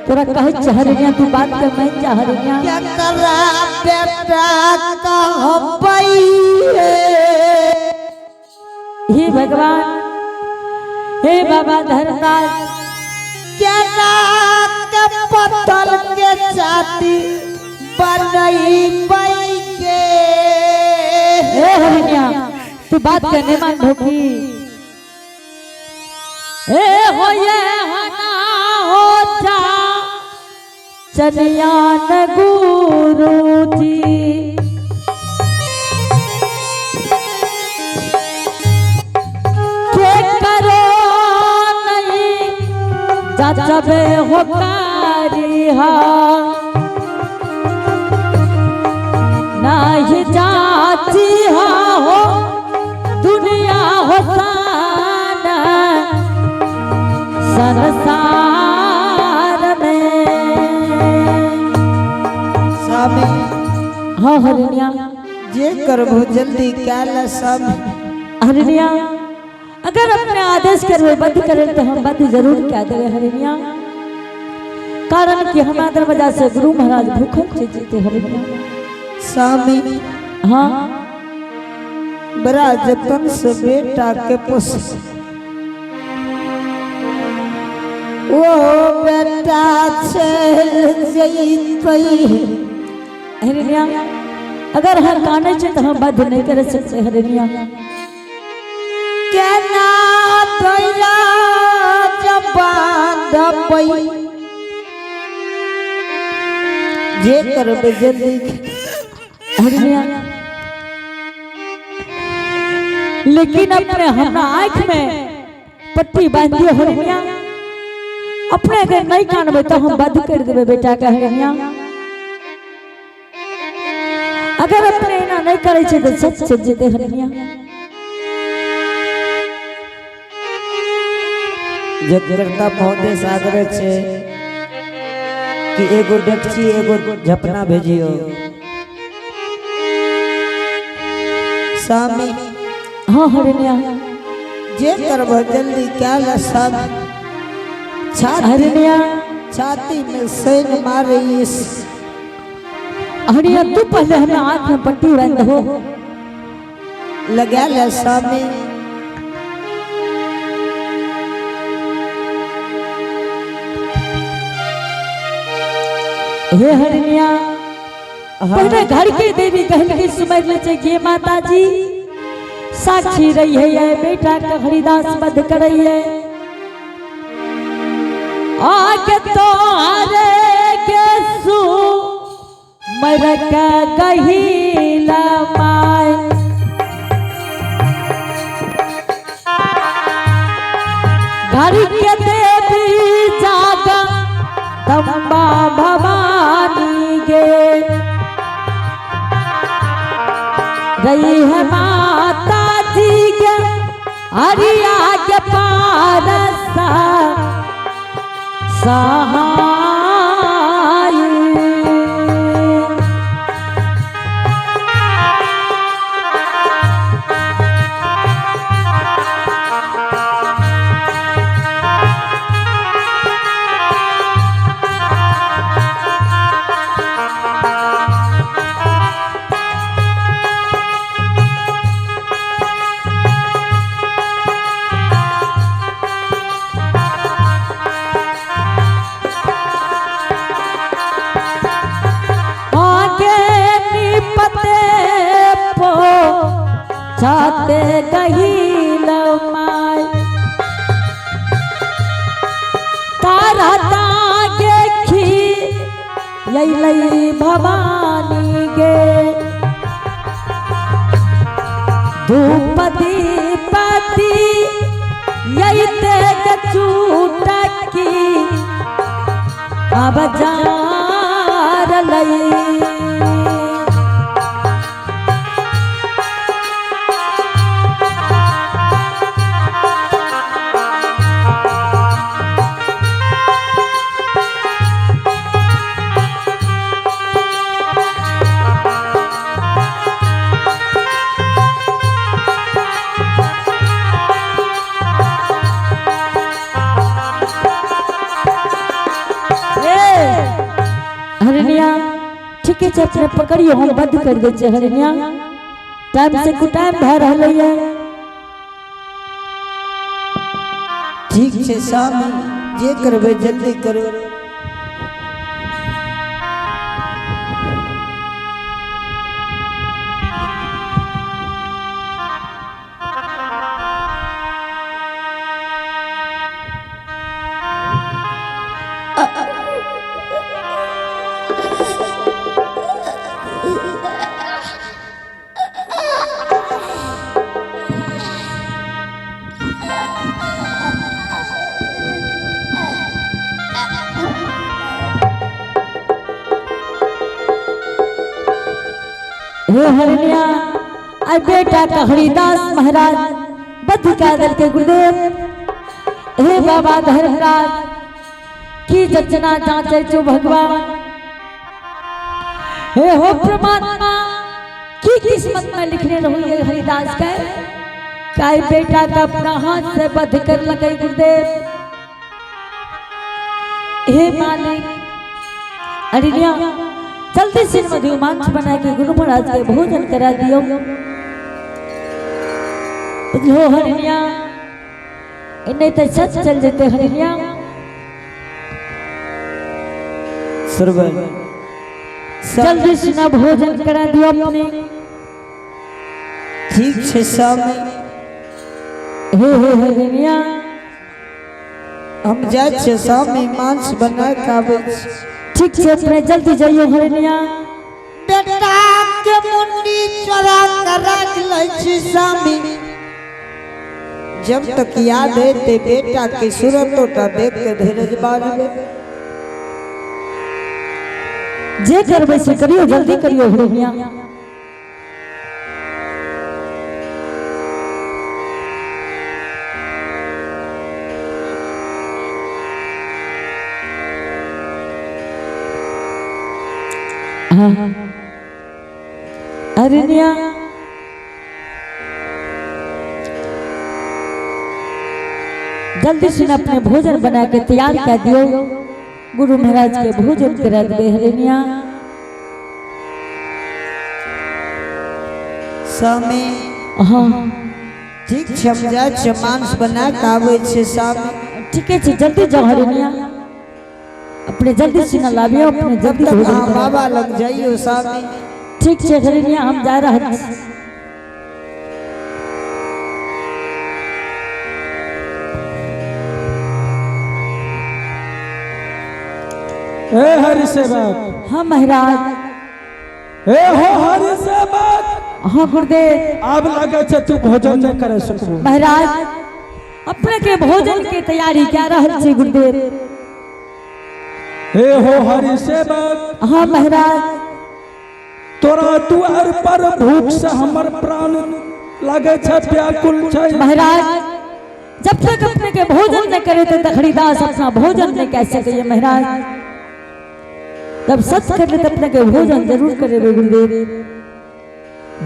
तोरा कहे हरिणिया, तू बात के मैं जा हरिणिया। क्या करा बेटा कहबई हे भगवान, हे बाबा धर्मराज, केना के पत्थर के छाती बनई के। हे हरिणिया, तू बात के नहीं मान भोगी। हे हो ये हना हो जा चनियान गुरु जी, के करो नहीं जाचबे हो कारिहा, नहीं जाची हो दुनिया हो साना संसार में। स्वामी। हाँ हरिणिया। जे करबो जल्दी काला स्वामी। हरिणिया, अगर अपने आदेश करवे बंद करे तो हम बंद जरूर क्या देवे हरिणिया, कारण कि हमारा दरवाजा से गुरु महाराज भूखल चल जीते हरिणिया। स्वामी। हाँ। बड़ा जतन से बेटा के पोस, ओ बेटा चल जइतई। हरिणिया, अगर हम काने छे तो हम बंद नहीं कर सकते हरिणिया। केना दैया जबान पई, जे करबे जल्दी। हरिणिया, लेकिन अपने हमरा आँख में पट्टी बांध दियो हरिणिया। अपने अगर नहीं कानबे तो हम बंद कर देबे बेटा के हरिणिया। अगर अपने एना नहीं करे छे तो सच चल जेते हरिणिया। जगकर्ता महोदय सागर छे कि एगो डेकची एगो झपना भेजियो स्वामी। हाँ हरिणिया। जे करब जल्दी क्या स्वामी, छाती हरिणिया। छाती में सैन मारे। हरिणिया, तू पहले हमें आँख में पट्टी बांध हो। लगा ले स्वामी। हे हरिणिया, पहले घर के देवी कहल के सुमर ले छे कि माता जी साक्षी रही है ये बेटा का हरिदास बध करई है। आके तो हरे के सु मर के गहीला my, घर के देवी जागा दम्बा भवानी गे, रही है माता जी के हरिया के पारसा सहाय। आगे निपते पो जाते गहील my, तारा तागे खी यही भवानी गे, धूप दीपति यही तेग चूटकी अब जार लई। ठीक है, अपने पकड़ियो, हम बंद कर दे छे हरिणिया। टाइम से कुटाइम भए रहलै है। ठीक छै स्वामी, जे करबै जल्दी करू। हे हरिणिया, आई बेटा का हरिदास महाराज बद्ध कह दल के गुरुदेव। हे बाबा धर्मराज, की जचना जांचे चो भगवान। हे हो परमात्मा, की किस्मत में लिखने रहो ये हरिदास के काई बेटा का अपना हाथ से बद्ध कर लगे गुरुदेव। हे मालिक, हरिणिया जल्दी से मधु मांस बना के गुरु महाराज के भोजन करा दियो। बुझलो हरिणिया, नहीं तो सच चल जेते हरिणिया। श्रवण जल्दी से ना भोजन करा दियो अपने। ठीक छै स्वामी। हे हे हरिणिया, हम जाइ छियै स्वामी, मांस बना के आबै छी। ठीक छै, अपने जल्दी जाइयो हरिणिया। बेटा के मुंडी चोरा के राख लै छी स्वामी। जब तक याद एते बेटा के सूरत ओटा देख के धीरज बाजबे। जे करबै से करियो, जल्दी करियो हरिणिया। हाँ हरिणिया, जल्दी से अपने भोजन बना के तैयार कर दियो, गुरु महाराज के भोजन करा दे हरिणिया। स्वामी हाँ ठीक छै, हम जाइ छियै, मांस बना के आबै छियै स्वामी। ठीक है, जल्दी जाओ हरिणिया, अपने जल्दी से न लाबियो, अपने तब जल्दी तक भोजन अहाँ करा। बाबा लग जाइयो स्वामी। ठीक छै हरिणिया, हम जा रहल छी। हे हरि सेवक। हाँ महाराज। हे हो हरि सेवक। हाँ गुरुदेव। आब लगे छै तू भोजन नहीं करे सकबो। महाराज अपने के भोजन के तैयारी क्या रहल छी गुरुदेव। हे हो हरि सेवक। हाँ महाराज। तोरा दुआर पर भूख से हमर प्राण लगे छै व्याकुल छै। महाराज जब तक अपने के भोजन नहीं करे तो हरिदास अपना भोजन नहीं कह सके महाराज। जब सच कर ले तो अपने के भोजन जरूर करे गुरुदेव।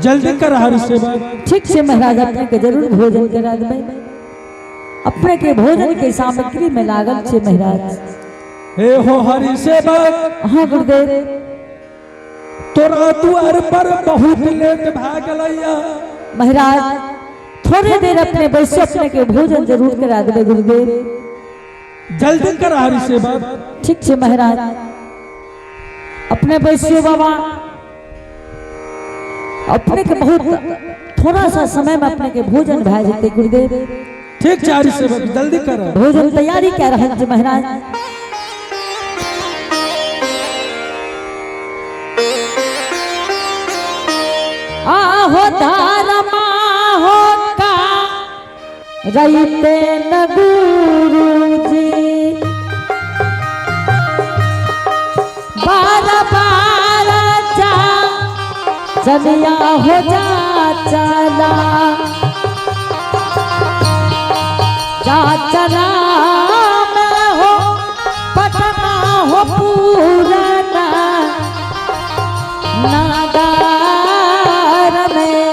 जल्दी कर हरि सेवक। ठीक से महाराज, अपने के जरूर भोजन करा देबै। अपने के भोजन के सामग्री में लागल छे महाराज। हे हो हरि सेवक। हाँ गुरुदेव। तोरा दुआर पर बहुत लेट भए गेलैया। महाराज थोड़े देर अपने बैसो, अपने के भोजन जरूर करा देबै गुरुदेव। जल्दी कर हरि सेवक। ठीक छे महाराज, अपने बैसियो बाबा। अपने के बहुत थोड़ा सा समय में अपने के भोजन भए जेतै गुरुदेव। ठीक छै हरि सेवक, जल्दी कर। भोजन तैयारी कए रहल छै महाराज। आहो धर्मा हो का रहिते न गुरुजी, बार बार जा चलिया हो जा चला जा चला मैं हो पटना हो पूरना नागार में।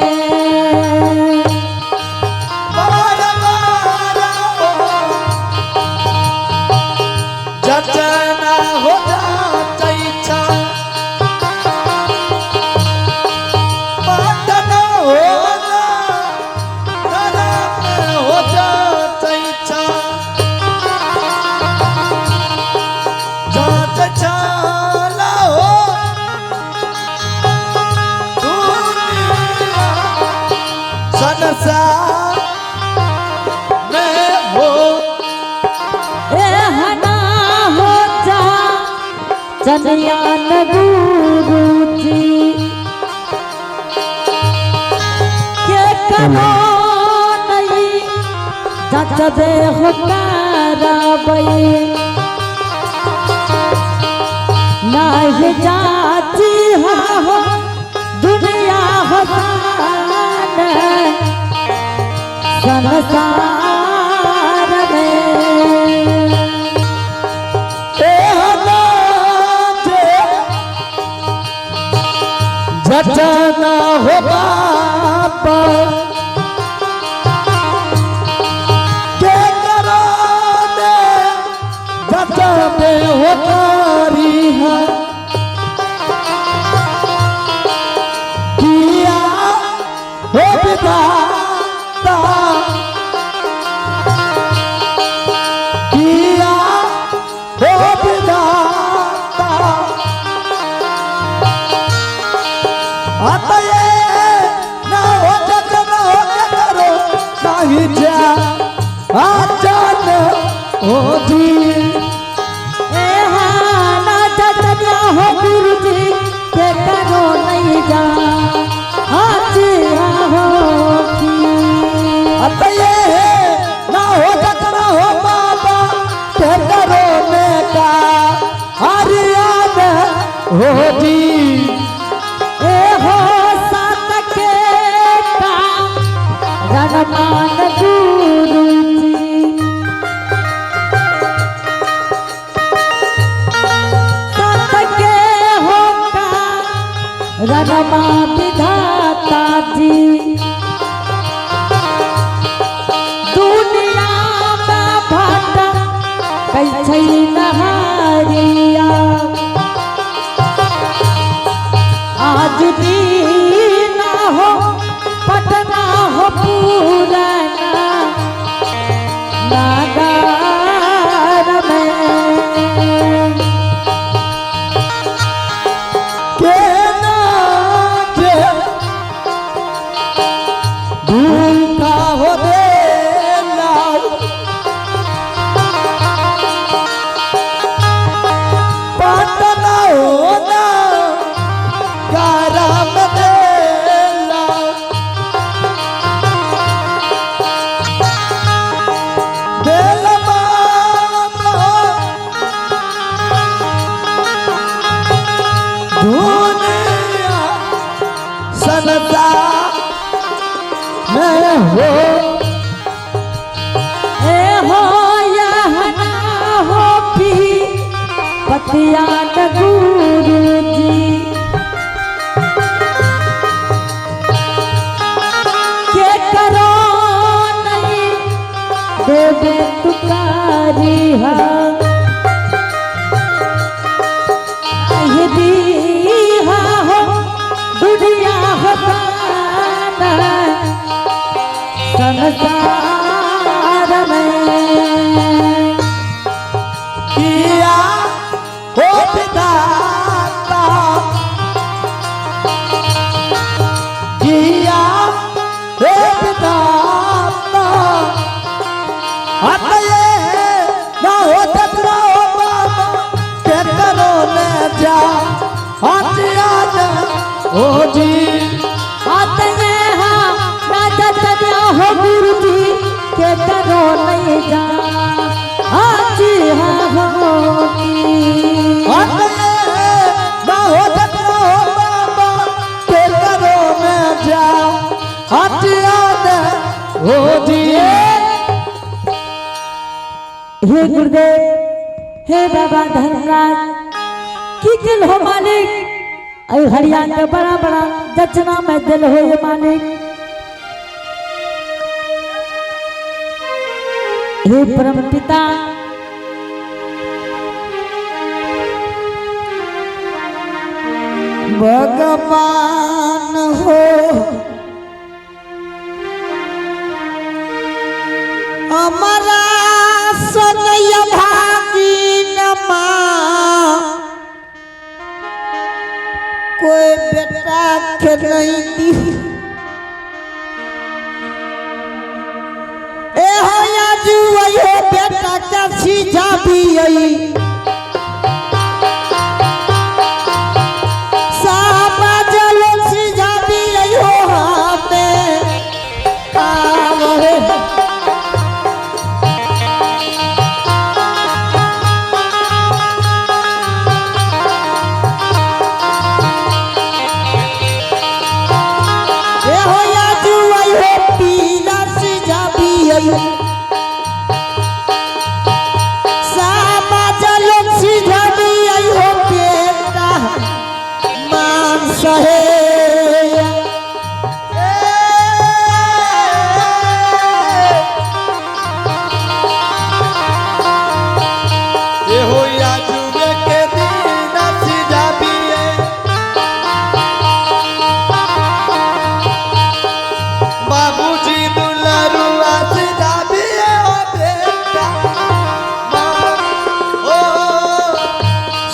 जचना हो जात इच्छा। चनियान गुरुजी के करो नहीं जचबे हो करबई नहीं जाती हो दुनिया हो संसार में। जटना हो बापा के करो ने जटने हो तारी है किया हो विधाता किया हो विधाता अतये ना हो जग ना हो के करो नाही जा आचन हो जी। ए हाँ ना जचनिया हो गुरुजी के करो नहीं जा आची हो की। अतये ना हो जग ना हो बाबा के करो ने का हरियाण हो जी। ए हो सात के का रणमान गुरुजी सात के हो का रणमा विधाता जी दुनिया में भाटा कैसे नहारिया आज दीना हो पटना हो पूरना नागार में। के ना जे भूखा हो देला पटना हो ना गरम देला देला बाबा दुनिया सनता में हो। ए हो यह ना हो पी पतिया गुरुजी के करो नहीं देवे तुकारी हा नहीं दीहा हो दुनिया हो ताना संसार में। किया हो पिताता किया हो पिताता अतये ना हो चतरा हो बाबा के करो ने जा आचिया जा हो जी। आते हाँ राजा चलिया हो गुरुजी के करो नहीं जा आची हाँ हो की। अतये ना हो चतरा हो बाबा के करो ने जा आचिया जा हो जी। हे गुरुदेव हे बाबा धर्मराज की दिल हो मालिक अरे हरिया के बड़ा बड़ा दक्षिणा में दिल हो ये मालिक। हे परम पिता भगवान हो हमारा सनय भागिन माँ कोई बेटा के नहीं दी ए हो आजू हो बेटा का सीझा भी आई।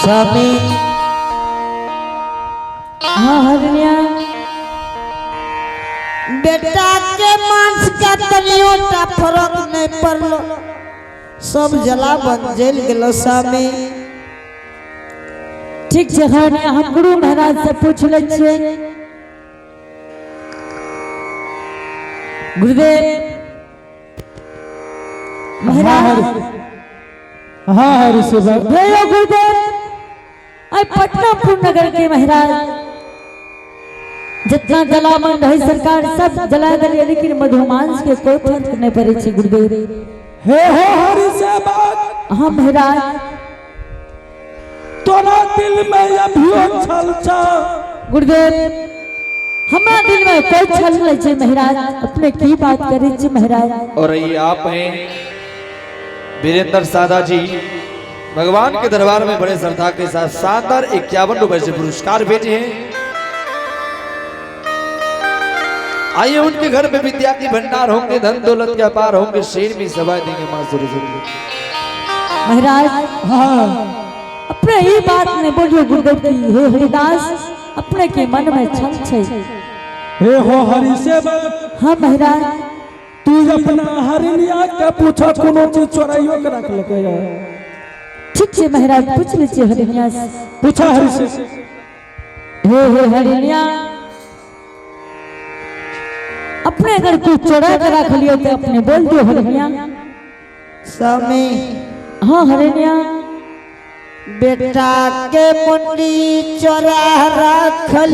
स्वामी। हाँ हरनिया। बेटा के मांस के तनियो टा फर्क नहीं पड़लो, सब जलावन जल गेलो स्वामी। ठीक छै हरनिया, हम गुरु महाराज से पूछ लै छियै। गुरुदेव महाराज। हाँ हरि सेवक। हे यो गुरुदेव, आई पटनापुर नगर के महाराज जितना जलावन रहे सरकार सब जला दिलियै, लेकिन मधुमांस के कोई फर्क नहीं पड़े छै गुरुदेव। हे हो हरि सेवक। हाँ महाराज। तोरा दिल में अभियो छल छ? गुरुदेव, हमरा दिल में कोई छल नहीं छै महाराज, अपने की बात करे छी महाराज? और ये आप हैं वीरेंद्र सादा जी, भगवान के दरबार में बड़े श्रद्धा के साथ शानदार 51 रुपए से पुरस्कार भेजे हैं। आइए, उनके घर में विद्या की भंडार होंगे, धन दौलत के अपार होंगे, शेर भी सभा देंगे मां सरस्वती। महाराज। हाँ। अपने ये बात नहीं बोलियो गुरुदेव की, हे हरिदास, अपने के मन में छल छै। हे हो हरि सेवक। हाँ महाराज। तू अपना हरिनिया के पूछो, कोनो चीज चोराइयो के रख लके। ठीक छै महाराज, पूछ लै छियै हरिनिया से। पूछा हरि से। हे हे हरिनिया, अपने अगर कुछ चोरा के रख लियो तो अपने बोल दियो हरिनिया। स्वामी। हाँ हरिनिया। बेटा के मुंडी चोरा रखल।